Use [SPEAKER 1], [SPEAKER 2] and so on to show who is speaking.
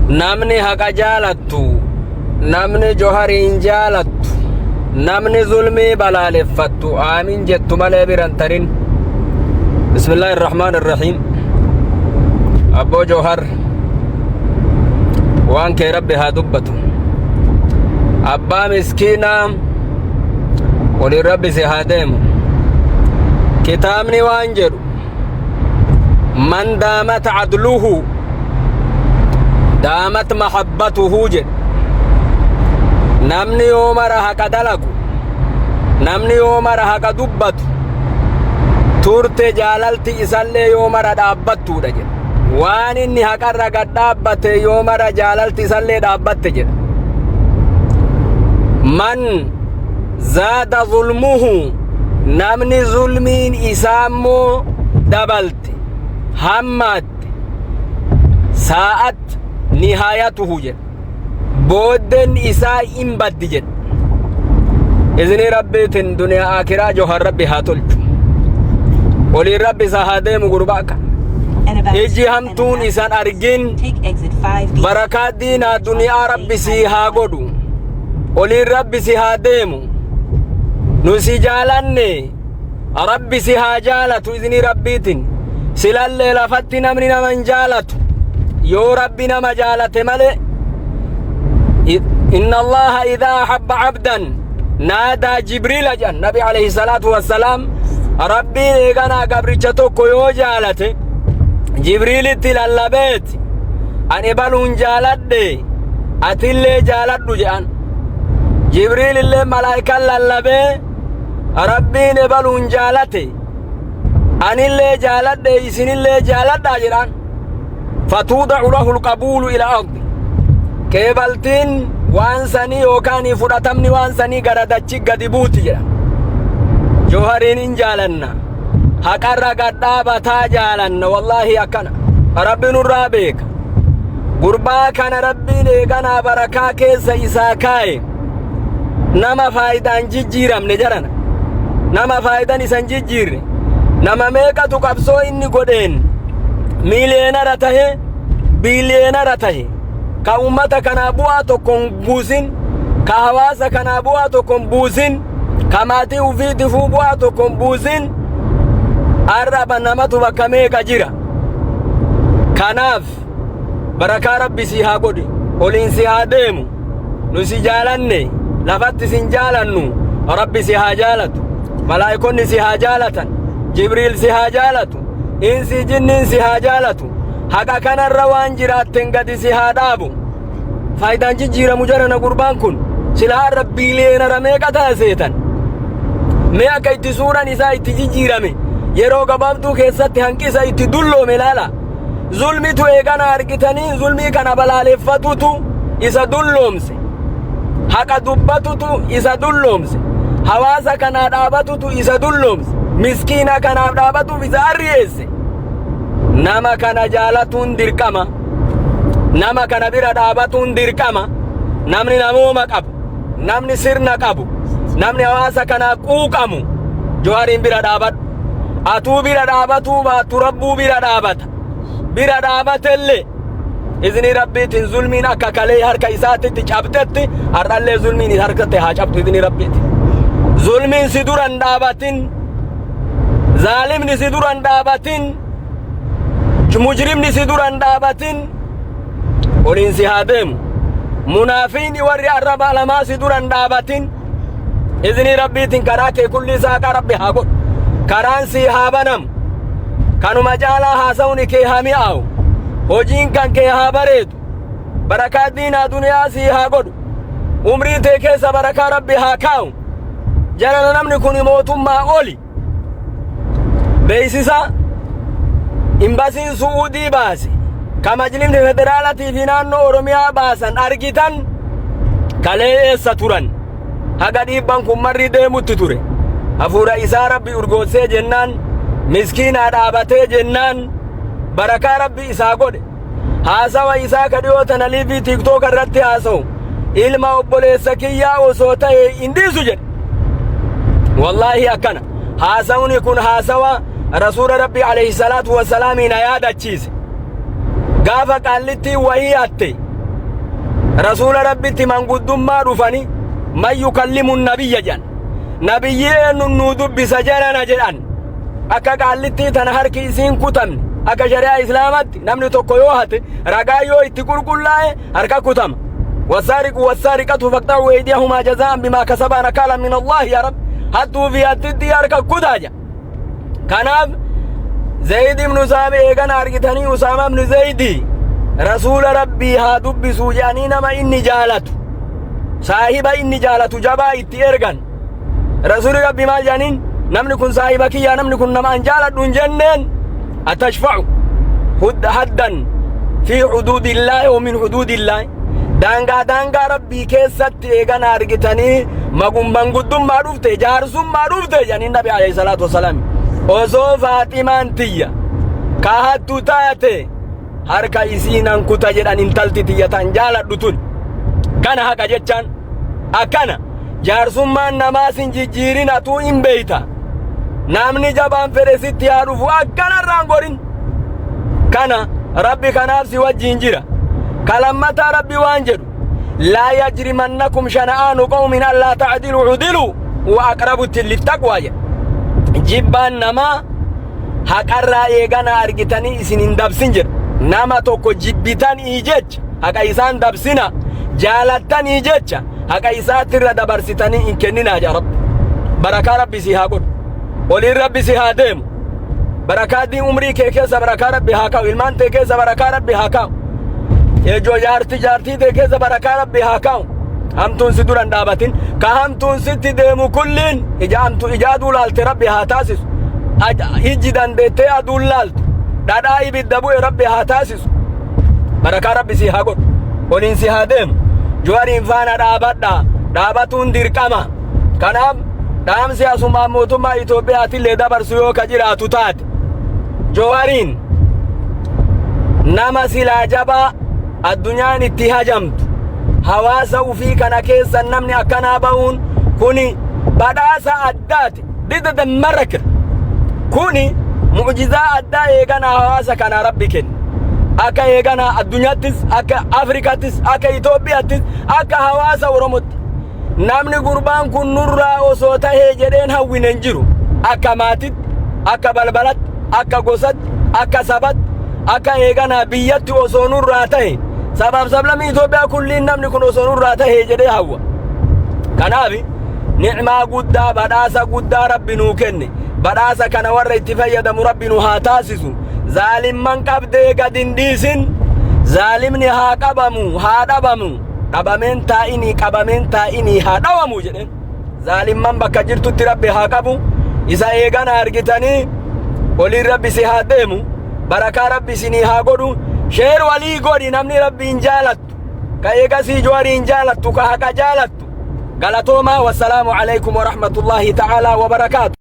[SPEAKER 1] Namni haqa jaalattu, namni Johariin jaalattu, namni zulmii balaaleffattu aamin jettu malee biran tarin. Bismillaahi irrahmaan irrahiim. Abboo Johar, waan kee Rabbi haa dubbatu. Abbaa miskiinaa, waliin Rabbi si haa deemu. Kitaabni waan jedhu, man daamat adluhu daamat mahabbatuhu jedhe. Namni yoo mara haqa dalagu, namni yoo mara haqa dubbatu, turte jaalalti isallee yoo mara dhaabbattuudha jedhe. Waan inni haqarra gad dhaabbate yoo mara jaalalti isallee dhaabbatte jedha. Man zaada zulmuhu, namni zulmiin isaa immoo dabalte, hammaatte, saa'at nihaayatuhu jedha, booddeen isaa in baddi jedha. Izni Rabbiitin duniyaa akiraa Johar Rabbi haa tolchu. Waliin Rabbi isaa haa deemu. Gurbaa kana iji hamtuun isan argin, barakaa diinaa duniyaa Rabbi sii haa godhu. Oliin Rabbi si haa deemu. Nu si jaalanne, Rabbi si haa jaalatu. Izni Rabbiitin silallee lafatti namni nama hin jaalatu yoo Rabbi nama jaalate malee. إن الله إذا أحب عبدا نادى جبريل jedhan Nabi عليه الصلاة والسلام. Rabbiin eeganaa gabricha tokko yoo jaalate Jibriilitti lallabeeti, "Ani baluun jaaladhe, atillee jaaladhu" jedhan. Jibriil illee malaayikaan lallabee, "Rabbiin ebaluun jaalate, anillee jaaladhe, isinillee jaaladhaa" jedhan. فتوضع له القبول إلى الأرض, qeebaltiin waan sanii yookaan fudhatamni waan sanii gara dachi gadi buuti jedha. Johariin hin jaalanna, haqarra gad dhaabataa jaalanna. Wallaahi akkana Rabbi nurraa beeka. Gurbaa kana Rabbiin eeganaa barakaa keessa isaa kaaye. Nama faayidaan jijjiiramne jarana, nama faayidan isan jijjiirre. Nama meeqatu qabsoo inni godheen miiliyeenara tahe, biiliyeenara tahe, ka ummata kanaa bu'aa tokko hin buusin, ka hawaasa kanaa bu'aa tokko hin buusin, ka maatii ufiitifuu bu'aa tokko hin buusin. Arraba namatu bakka meeqa jira. Kanaaf barakaa Rabbi si haa godhi, oliin si haa deemu. Nu si jaalanne, lafatti sin jaalannu. Rabbi si haa jaalatu, malaayikonni si haa jaalatan, Jibriil si haa jaalatu, insi jinniin si haa jaalatu. Haqa kanarra waan jiraatten gadi si haa dhaabu. Faayidaan jijjiiramu jarana. Gurbaan kun silaa har'a biiliyeenara meeqa taaseetan. Mee akka itti suuraan isaa itti jijjiirame, yeroo gabaabduu keessatti hanqisa itti dulloome ilaala. Zulmitu eegana argitanii, zulmii kana balaaleffatutu isa dulloomse, haqa dubbatutu isa dulloomse, hawaasa kanaa dhaabatutu isa dulloomse, miskiina kanaaf dhaabatuuf isa arriyeesse. Nama kana jaalatuun dirqama, nama kana bira dhaabatuun dirqama. Namni namooma qabu, namni sirna qabu, namni hawaasa kanaa quuqamu Johariin bira dhaabadhu. Atuu bira dhaabatuu baattu, Rabbuu bira dhaabata. Bira dhaabatellee izni Rabbiitiin zulmiin akka kalee harka isaatitti cabtetti har'allee zulmiin harkatti haa cabtu izni Rabbiitiin. Zulmiin si duran dhaabatin, zaalimni si duran dhaabatin, mujrimni si duran dhaabatin. Oliin si haa deemu. Munaafiini warri arraba lamaa si duran dhaabatin. Izni Rabbiitiin karaa kee kulli isaa akka Rabbi haa godhu, karaan sii haa banamu. Kanuma caalaa haasawni kee haa mi'aawu, hojiin kan kee haa bareedu. Barakaa diinaa duniyaa sii haa godhu, umrii tee keessa barakaa Rabbi haa kaa'u. Jalala, namni kun mootummaa oli beeksisa imbasiin Su'uudii baase, ka majlisni federaalatii fi naannoo Oromiyaa baasan argitan. Kalee eessa turan? Haga dhiibban kun marri deemutti ture. Hafuura isaa Rabbi urgoossee jennaan, miskiinaa dhaabatee jennaan, barakaa Rabbi isaa godhe. Haasawa isaa ka dhiyoo tana live TikTok irratti haasa'u, "Ilma obboleessa kiyyaa osoo ta'e hin dhiisu" jedhe. Wallaahi akkana haasawni kun haasawa Rasuula Rabbi عليه الصلاة والسلام na yaadachiise. Gaafa qaallittiin wahii hatte Rasuula Rabbitti manguddummaa dhufani, man yukallimu nabiyya jedhan. Nabiyyi eenyuun nuu dubbisa jarana jedhan. Akka qaallittii tana harki isiin kutamne, akka shari'aa Islaamatti namni tokko yoo hate, ragaa yoo itti qulqullaa'e, harka kutama. Wassaariqu wassaariqatu faqxa'u aydiyahumaa jazaa'an bimaa kasabaa nakaalan min Allahi. Yaa Rabbi, hattuu fi hattitti harka kutaa jedha. Kanaaf Zayd ibnu Saami eegana argitanii, Usaama ibnu Zaydi Rasuula Rabbii haa dubbisuu jedhanii, nama inni jaalatu, saahiba inni jaalatu jabaa itti ergan. Rasuuli Rabbii maal jedhaniin? Namni kun saahiba kiyyaa, namni kun nama an jaaladhu hin jenneen. Atashfa'u haddan fi huduudillaahi wa min huduudillaahi, daangaa Rabbii keessatti eegana argitanii manguddummaa dhufte, jaarsummaa dhufte jedhaniin. Nabi alayhi salaatu wasalaam, osoo Faaximaan tiyya ka hattu taate, harka isiinan kuta jedhan, intalti tiyya tan jaaladhu tun. Kana haqa jechaan akkana. Jaarsummaan namaa sin jijjiirin, atuu hin beeyta. Namni jabaan fedhe sitti haa dhufu, akkanarraan gorin. Kana Rabbi kanaaf si wajjiin jira. Kalammataa Rabbi waan jedhu: laa yajrimannakum shana'aanu qawmin allaa ta'dilu, ucdiluu huwa aqrabu littaqwaa jedha. Jibbaan namaa haqarraa eegana argitanii isin hin dabsin jedha. Nama tokko jibbitanii jecha haqa isaan dabsina, jaalattanii jecha haqa isaatirra dabarsitanii hin kenninaa jedha Rabbi. Barakaa Rabbi si haa godhu, oliin Rabbi si haa deemu. Barakaa diin umrii kee keessa barakaa Rabbi haa kaa'u, ilmaan tee keessa barakaa Rabbi haa kaa'u, ejoo jaarti jaartii tee keessa barakaa Rabbi haa kaa'u. Hamtuun si duran dhaabatin, ka hamtuun sitti deemu kulliin ija hamtu ija aduu laalte Rabbi haa taasisu. Ijji dandeettee aduun laaltu dhadhaa ibidda bu'e Rabbi haa taasisu. Barakaa Rabbi si haa godhu, oliin si haa deemu. Juwariin faana dhaabadha, dhaabatuun dirqama. Kanaaf dhaamsi asumaan mootummaa Itoophiyaatillee dabarsu yoo ka jiraatu taate, Jawariin nama silaa jabaa addunyaan itti hajamtu, hawaasa ufii kana keessa namni akkanaa ba'uun kuni badhaasa addaati. Dida miracle kuni, mu'jizaa addaa eeganaa hawaasa kana Rabbi kenne. Akka eeganaa addunyaattis, akka Afrikaattis, akka Itoophiyaattis, akka hawaasa Oromotti namni gurbaan kun nurraa osoo tahee jedheen hawwine hin jiru. Akka maatitti, akka balbalatti, akka gosatti, akka sabatti, akka eeganaa biyyatti osoo nurraa tahe, sabaaf sablammii Itoophiyaa kulliin namni kun osoo nurraa tahee jedhee hawwa. Kanaaf ni'maa guddaa, badhaasa guddaa Rabbi nuu kenne. Badhaasa kana warra itti fayyadamu Rabbi nu haa taasisu. Zaalimman qabdee gad hin dhiisin. Zaalimni haa qabamu, haa dhabamu. Dhabameen taa'inii, qabameen taa'inii, haa dhawamu jedheen. Zaalimman bakka jirtutti Rabbi haa qabu. Isa eegana argitanii, oliin Rabbi si haa deemu, barakaa Rabbi isinii haa godhu. Share walii godhi, namni Rabbi hin jaalattu, ka eegasii Jawaarii hin jaalattu, ka haqa jaalattu. Galatoomaa. Wassalaamu alaikum warahmatullaahi ta'aalaa wabarakaatu.